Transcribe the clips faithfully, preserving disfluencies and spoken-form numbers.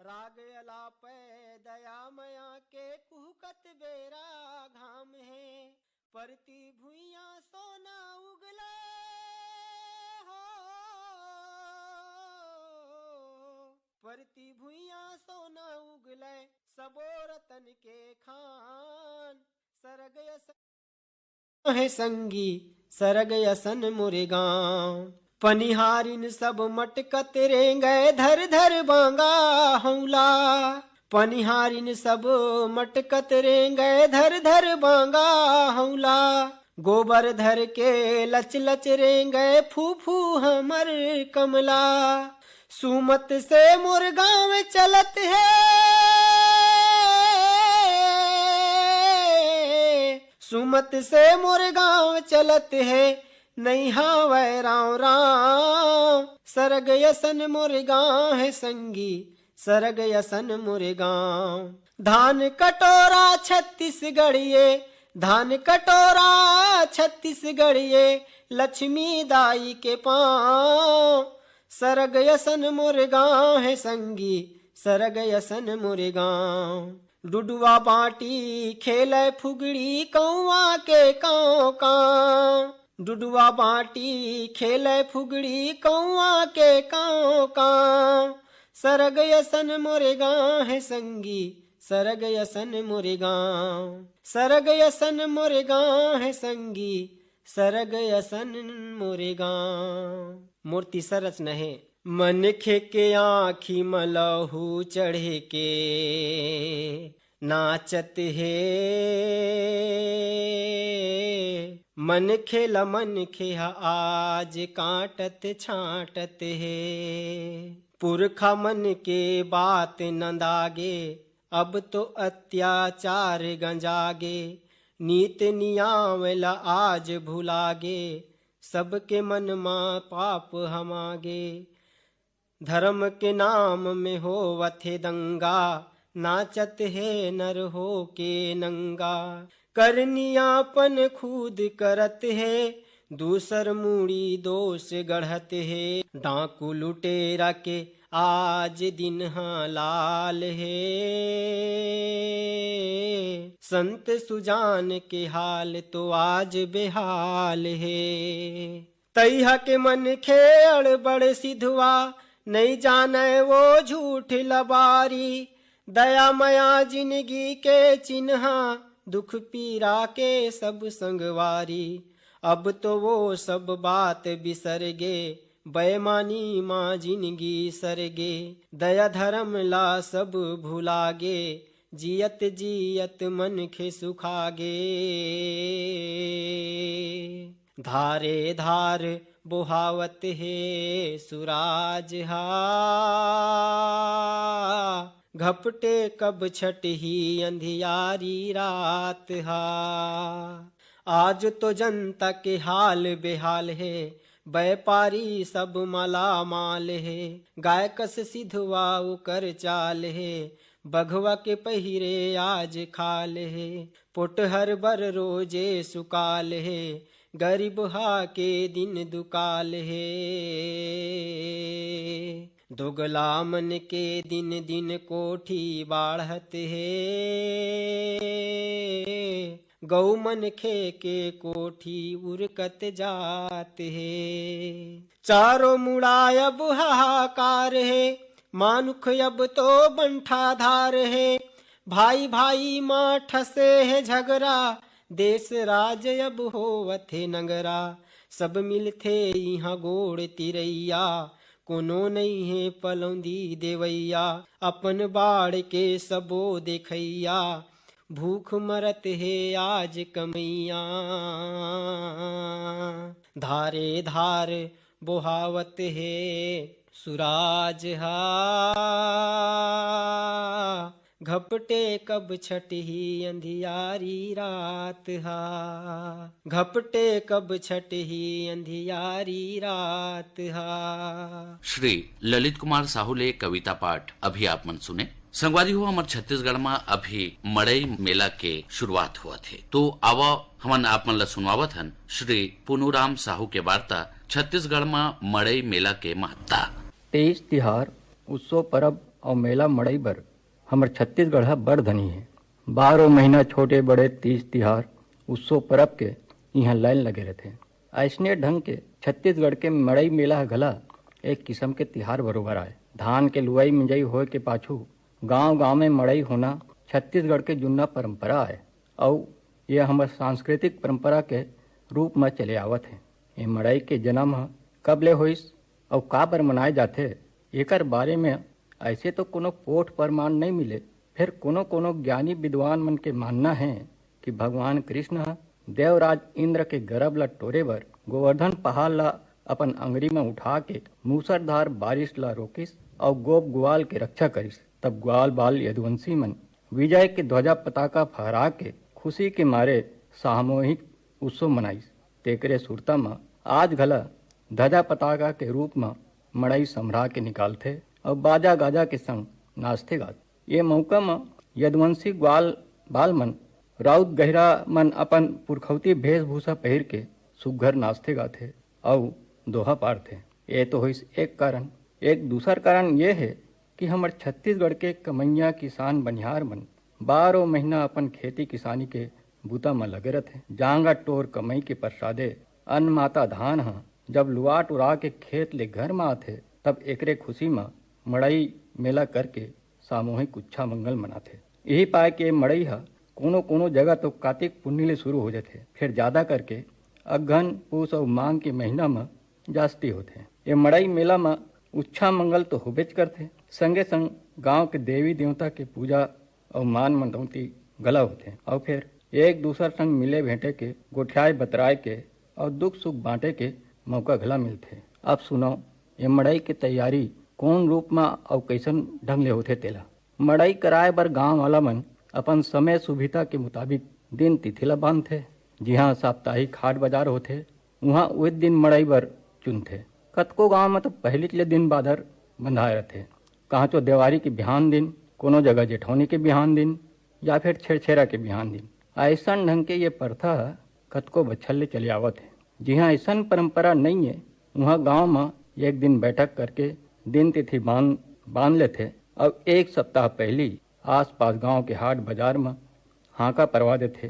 राग अलापै दया मया के कुहकत बेरा घाम हे। परती भुइयां सोना उगले हो, परती भुइयां सोना उगले, सबो रतन के खान। सरग असन हे संगी, सरग असन मोरे गांव। पनिहारिन सब मटकत रेंगय धर धर बांगा हौला। पनिहारिन सब मटकत रेंगय धर धर बांगा हौला। गोबर धर के लच लच रेंगय फू फू हमर कमला। सुमत से मोर गांव चलत हे, सुमत से मोर गांव चलत हे, नइ हावय रांव रांव। सरग असन मोर गांव हे संगी, सरग असन मोर गांव। धान कटोरा छत्तीसगढ़िए, धान कटोरा छत्तीसगढ़िए, लक्ष्मी दाई के पांव। सरग असन मोर गांव हे संगी, सरग असन मोर गांव। डुडुआ बांटी खेलय फुगड़ी कौआ के कांव कांव। डुडुआ बांटी खेलय फुगड़ी कौआ के कांव कांव। सरग असन मोर गांव हे संगी, सरग असन मोर गांव। सरग असन मोर गांव हे संगी, सरग असन मोर गांव। मोर तीसर रचना हे। मनखे के आँखी म लहू चढ़े के नाचत हे। मनखे ल मनखे ह आज काटत छांटत हे। पुरखा मन के बात नंदागे, अब तो अत्याचार गंजागे। नीत नियाम ल आज भुलागे, सबके मन म पाप हमागे। धर्म के नाम में होवत हे दंगा, नाचत हे नर हो के नंगा। करनी आपन खुद करत हे, दूसर मुड़ी दोष गढ़त हे। डाकू लुटेरा के आज दिन ह लाल हे, संत सुजान के हाल तो आज बेहाल हे। तइहा के मनखे अड़बड़ सिधवा, नइ जानय वो झूठ लबारी। दया मया जिनगी के चिन्हा, दुख पीरा के सब संगवारी। अब तो वो सब बात बिसर गे, बेईमानी मा जिनगी सर गे। दया धरम ला सब भुला गे, जियत जियत मनखे सुखा गे। धारे धार बोहावत हे सुराज हा, घपटे कब छटही अंधियारी रात हा। आज तो जनता के हाल बेहाल हे, व्यापारी सब मालामाल हे। गाय कस सिधवा ओकर चाल हे, बघवा के पहिरे आज खाल हे। पोटहर बर रोजे सुकाल हे, गरीब हा के दिन दुकाल हे। दोगला मन के दिन दिन कोठी बाढ़त हे, गऊ मनखे के कोठी उरकत जात हे। चारों मुड़ा अब हाहाकार हे, मानुख अब तो बंठाधार हे। भाई भाई मा ठसे हे झगरा, देश राज अब होवत हे नंगरा। सब मिलथे इहाँ गोड़ तिरैया, कोनो नइ हे पलौंदी देवैया। अपन बाढ़ के सबो देखैया, भूख मरत हे आज कमैया। धारे धार बोहावत हे सुराज हा, घपटे कब छटही अंधियारी रात हा, घपटे कब छटही अंधियारी रात हा। श्री ललित कुमार साहू ले कविता पाठ अभी आप मन सुने। संगवारी हो, हमर छत्तीसगढ़ म अभी मड़ई मेला के शुरुआत होवत हे, तो आवा हमन आप मन ल सुनवावत हन श्री पुनूराम साहू के वार्ता छत्तीसगढ़ म मड़ई मेला के महत्ता। तीज तिहार, उत्सव परब अउ मेला मड़ई बर हमर छत्तीसगढ़ ह बड़ धनी हे। बारो महीना छोटे बड़े तीज तिहार, उत्सव परब के इहाँ लाइन लगे रथे। अइसने ढंग के छत्तीसगढ़ के मड़ई मेला ह घला एक किसम के तिहार बरोबर आय। धान के लुवई मिंजई होय के पाछू गांव-गांव में मड़ई होना छत्तीसगढ़ के जुन्ना परंपरा आय, अउ ये हमर सांस्कृतिक परंपरा के रूप म चले आवत हे। ये मड़ई के जन्म ह कब ले होइस अउ काबर मनाए जाथे, एकर बारे में अइसे तो कोनो पोठ परमान नइ मिले, फेर कोनो-कोनो ज्ञानी विद्वान मन के मानना हे कि भगवान कृष्ण ह देवराज इंद्र के गरब ल टोरे बर गोवर्धन पहाड़ ल अपन अंगरी म उठा के मूसरधार बारिश ल रोकिस अउ गोप ग्वाल के रक्षा करिस। तब ग्वाल बाल यदुवंशी मन विजय के ध्वजा पताका फहरा के खुशी के मारे सामूहिक उत्सव मनाइस। तेकरे सुरता म आज घला ध्वजा पताका के रूप म मड़ई समरा के निकालथे अउ बाजा-गाजा के संग नाचथे-गाथे। ये मउका म यदुवंशी ग्वाल बाल मन, राउत गहिरा मन अपन पुरखौती भेसभूसा पहिर के सुग्घर नाचथे-गाथे अउ दोहा पारथे। ये तो होइस एक कारण। एक दूसर कारण ये हे कि हमर छत्तीसगढ़ के कमइया किसान बनिहार मन बारो महीना अपन खेती किसानी के बूता म लगे रथे। जांगर टोर कमई के परसादे अन्नमाता धान ह जब लुवा टुरा के खेत ले घर म आथे, तब एकरे खुशी म मड़ई मेला करके सामूहिक उच्छा मंगल मनाथे। इही पाय के मड़ई ह कोनो-कोनो जगह तो कातिक पुन्नी ले शुरू हो जथे, फेर जादा करके अगहन, पूस अउ माघ के महीना म जास्ती होथे। ये मड़ई मेला म उच्छा मंगल तो होबेच करथे, संगे संग गांव के देवी देवता के पूजा अउ मान मनौती घला होथे। अउ फेर एक दूसर संग मिले भेंटे के, गोठियाए बतराए के अउ दुख सुख बांटे के मौका घला मिलथे। अब सुनव, ये मड़ई के तैयारी कोन रूप म अउ कइसन ढंग ले होथे तेला। मड़ई कराए बर गांव वाला मन अपन समय सुभिता के मुताबिक दिन तिथि ल बांधथे। जिहां साप्ताहिक हाट बाजार होथे, उहां उहित दिन मड़ई बर चुनथे। कतको गांव म तो पहिलीच ले दिन बादर बंधाए रथे। कांचो देवारी के बिहान दिन, कोनो जगह जेठौनी के बिहान दिन, या फेर छेरछेरा के बिहान दिन। अइसन ढंग के ये परथा ह कतको बछर ले चले आवत हे। जिहां अइसन परंपरा नइ हे, उहां गांव म एक दिन बैठक करके दिन तिथि बांध, बांध लेथे। अउ एक सप्ताह पहिली आसपास गांव के हाट बाजार म हांका परवा देथे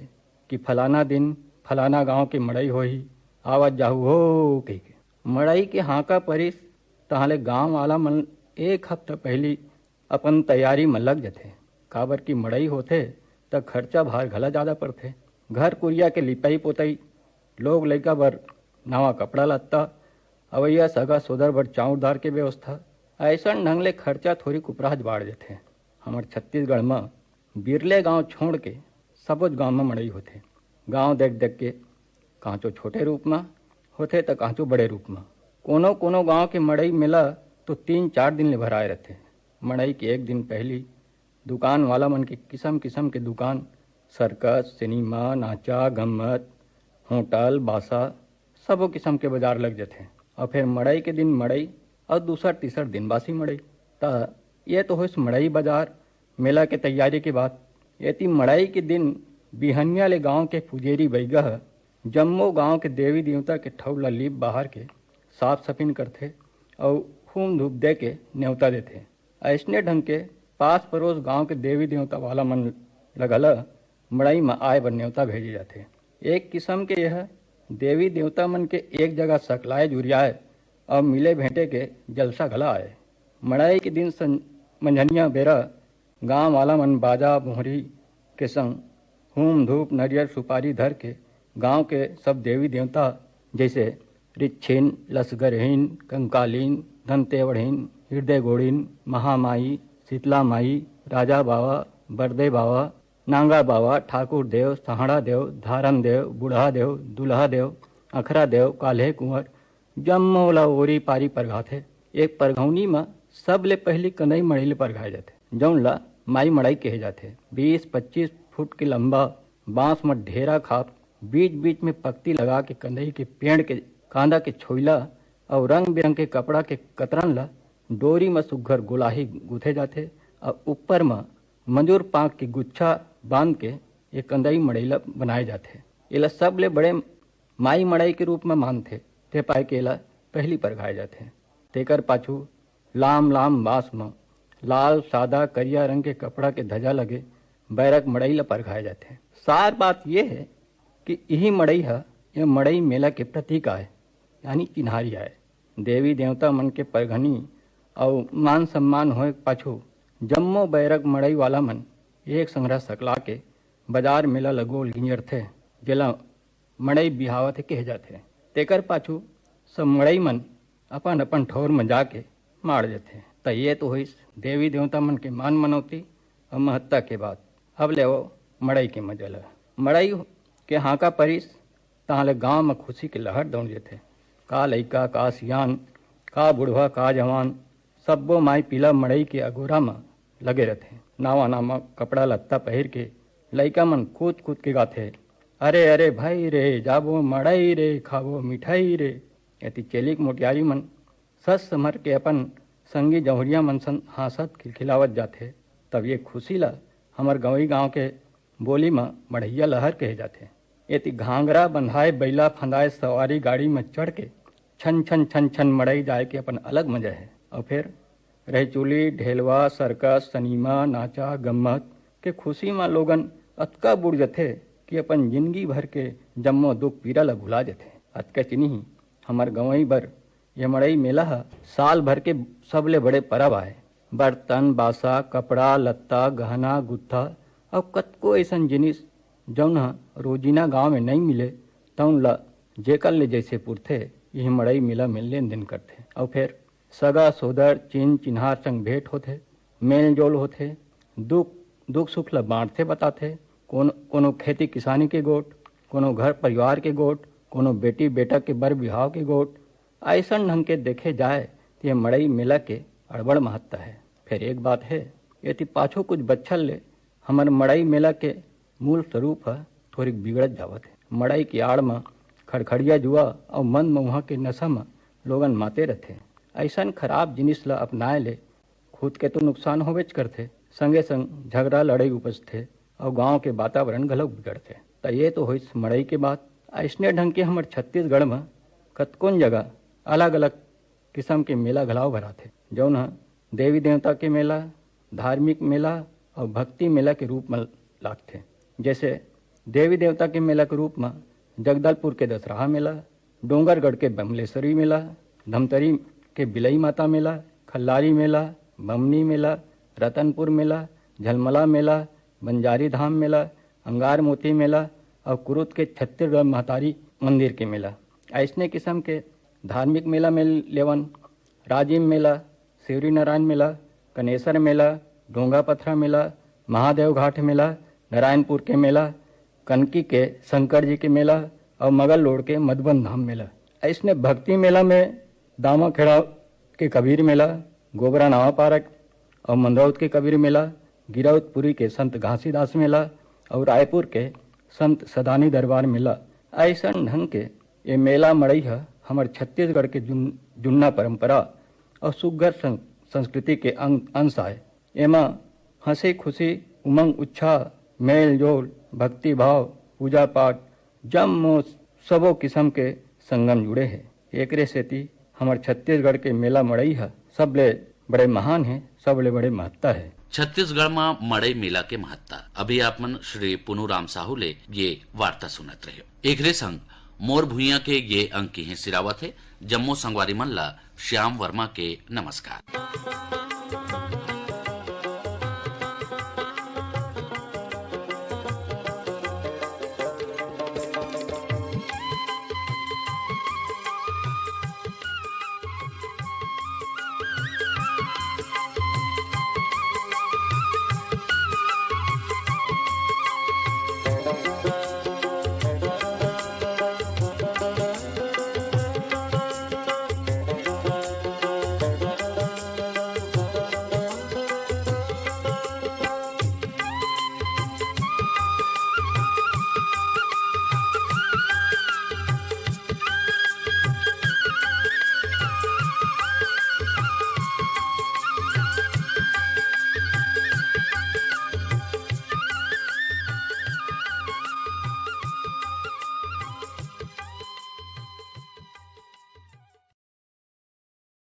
कि फलाना दिन फलाना गांव के मड़ई होही, आवत जाहू हो कहिके। मड़ई के हांका परिस, तहां ले गांव वाला मन एक हफ्ता पहिली अपन तैयारी म लग जथे, काबर कि मड़ई होथे त खर्चा भार घला जादा पड़थे। घर कुरिया के लिपई पोतई, लोग लइका बर नवा कपड़ा लत्ता, अवइया सगा सोदर बर चाउर दार के व्यवस्था, अइसन ढंग ले खर्चा थोरिक उपराज बाढ़ जथे। हमर छत्तीसगढ़ म बिरले गांव छोड़ के सबोच गांव म मड़ई होथे। गांव देख देख के कांचो छोटे रूप म होथे त कांचो बड़े रूप म। कोनो कोनो गांव के मड़ई मेला तो तीन चार दिन ले भराए रथे। मड़ई के एक दिन पहिली दुकान वाला मन के किसम किसम के दुकान, सर्कस, सिनेमा, नाचा, गम्मत, होटल, बासा, सबो किसम के बाजार लग जथे। अउ फेर मड़ई के दिन मड़ई अउ दूसर तीसर दिन बासी मड़ई। त ये तो होइस मड़ई बाजार मेला के तैयारी के बात। एती मड़ई के दिन बिहनिया ले गांव के पुजेरी बइगा ह जम्मो गांव के देवी देवता के ठउर ल लीप बहार के साफ सफिन करथे अउ हूम धूप दे के नेवता देथे। अइसने ढंग के पास परोस गांव के देवी देवता वाला मन ल घला मड़ई म आए बर नेवता भेजे जाथे। एक किसम के यह देवी देवता मन के एक जगह सकलाए जुरियाए अउ मिले भेंटे के जलसा घला आय। मड़ई के दिन सं-, मंझनिया बेरा गांव वाला मन बाजा मोहरी के संग हूम धूप नरियर सुपारी धर के गांव के सब देवी देवता जइसे रिच्छिन, लसगरहीन, कंकालीन, धनतेवड़हीन, हृदय गोड़ीन, महामाई, शीतला माई, राजा बावा, बरदे बावा, नांगा बावा, ठाकुर देव, सहाड़ा देव, धारन देव, बूढ़ा देव, दुल्हा देव, अखरा देव, काल्हे कुंवर, जम्मो ल ओरी पारी परघाथे। एक परघौनी म सबले पहिली कंदई मड़ई ल परघाए जाथे, जउन ल माई मड़ई कहे जाथे। बीस पच्चीस फुट के लंबा बांस म ढेरा खाप, बीच-बीच में पक्ति लगा के कंदई के पेड़ के कांदा के छोइला अउ रंग-बिरंग के कपड़ा के कतरन ल डोरी म सुग्घर गोलाही गूंथे जाथे अउ ऊपर म मंजूर पांख के गुच्छा बांध के ये कंदई मड़ई ल बनाए जाथे। एला सबले बड़े माई मड़ई के रूप म मानथे, ते पाय के एला पहिली परघाए जाथे। तेकर पाछू लाम-लाम बांस म लाल, सादा, करिया रंग के कपड़ा के धजा लगे बैरक मड़ई ल परघाए जाथे। सार बात ये हे कि इही मड़ई ह ये मड़ई मेला के प्रतीक आय, यानी चिन्हारी आय। देवी देवता मन के परघनी अउ मान सम्मान होए के पाछू जम्मो बैरक मड़ई वाला मन एक संघरा सकला के बजार मेला ल गोल गिंजरथे, जेला मड़ई बिहावत हे कहे जाथे। तेकर पाछू सब मड़ई मन अपन अपन ठौर म जाके माड़ जथे। त ये तो होइस देवी देवता मन के मान मनौती अउ महत्ता के बात। अब ले वो मड़ई के मजा ल। मड़ई के हाँका परिस, तहाँ ले गांव म खुशी के लहर दौड़ जथे। का लइका, का सियान, का बुढ़वा, का जवान, सब्बो माई पीला मड़ई के अगोरा म लगे रथे। नावा नावा कपड़ा लत्ता पहिर के लइका मन कूद कूद के गाथे, "अरे अरे भाई रे, जाबो मड़ई रे, खाबो मिठाई रे।" एती चेलिक मोटियारी मन सस समर के अपन संगी जौहरिया मन सन हाँसत खिलखिलावत जाथे। तब ये खुशी ल हमर गंवई गांव के बोली म मड़हिया लहर कहे जाथे। एती घांगरा बंधाए बइला फंदाए सवारी गाड़ी म चढ़ के छन छन छन छन मड़ई जाए के अपन अलग मजा हे। अउ फेर रहिचुली, ढेलवा, सर्कस, सनीमा, नाचा, गम्मत के खुशी म लोगन अतका बुड़ जथे कि अपन जिनगी भर के जम्मो दुख पीरा ल भुला जथे। अतकेच नहीं, हमर गंवई बर ये मड़ई मेला ह साल भर के सबले बड़े परब आय। बर्तन, बासा, कपड़ा, लत्ता, गहना, गुत्था अउ कतको अइसन जिनिस जउन ह रोजीना गांव में नइ मिले, तउन ल जेकर ले जइसे पुरथे, इही मड़ई मेला में लेन देन करथे। अउ फेर सगा सोदर, चिन चिन्हार संग भेंट होथे, मेल जोल होथे, दुख दुख सुख ल बांटथे बताथे। कोन कोनो खेती किसानी के गोठ, कोनो घर परिवार के गोठ, कोनो बेटी बेटा के बर बिहाव के गोठ। अइसन ढंग के देखे जाए त ये मड़ई मेला के अड़बड़ महत्ता हे। फेर एक बात हे, एती पाछू कुछ बच्छर ले हमर मड़ई मेला के मूल स्वरूप ह थोरिक बिगड़त जावत हे। मड़ई के आड़ म खड़खड़िया जुआ अउ मंद मउहा के नशा म लोगन माते रथे। अइसन खराब जिनिस ल अपनाए ले खुद के तो नुकसान होबेच करथे, संगे संग झगड़ा लड़ई उपजथे अउ गांव के वातावरण घलो बिगड़थे। त ये तो होइस मड़ई के बात। अइसने ढंग के हमर छत्तीसगढ़ म कतकोन जगह अलग-अलग किसम के मेला घलाव भराथे, जउन ह देवी देवता के मेला, धार्मिक मेला अउ भक्ति मेला के रूप म लागथे। जइसे देवी देवता के मेला के रूप म जगदलपुर के दशहरा मेला, डोंगरगढ़ के बमलेश्वरी मेला, धमतरी के बिलई माता मेला, खल्लारी मेला, बमनी मेला, रतनपुर मेला, झलमला मेला, बंजारी धाम मेला, अंगार मोती मेला अउ कुरुद के छत्तीसगढ़ महतारी मंदिर के मेला। अइसने किसम के धार्मिक मेला में लेवन राजिम मेला, शिवरी नारायण मेला, कनेसर मेला, ढोंगा पथरा मेला, महादेव घाट मेला, नारायणपुर के मेला, कनकी के शंकर जी के मेला अउ मगल लोड़ के मधुबन धाम मेला। अइसने भक्ति मेला में दामाखेड़ा के कबीर मेला, गोबरा नावा पारक अउ मंदरौत के कबीर मेला, गिरौदपुरी के संत घासीदास मेला अउ रायपुर के संत सदानी दरबार मेला। अइसन ढंग के ये मेला मड़ई ह हमर छत्तीसगढ़ के जुन-, जुन्ना परंपरा अउ सुग्घर सं-, संस्कृति के अंग, अंश आय। एमा हंसी खुशी, उमंग उच्छाह, मेल जोल, भक्ति भाव, पूजा पाठ, जम्मो सबो किसम के संगम जुड़े हे। एकरे सेती हमर छत्तीसगढ़ के मेला मड़ई ह सबले बड़े महान हे, सबले बड़े महत्ता हे। छत्तीसगढ़ म मड़ई मेला के महत्ता। अभी आप मन श्री पुनू राम साहू ले ये वार्ता सुनत रहे। एकरे संग मोर भुइयां के ये अंक इहें सिरावत हे। जम्मो संगवारी मन ला श्याम वर्मा के नमस्कार।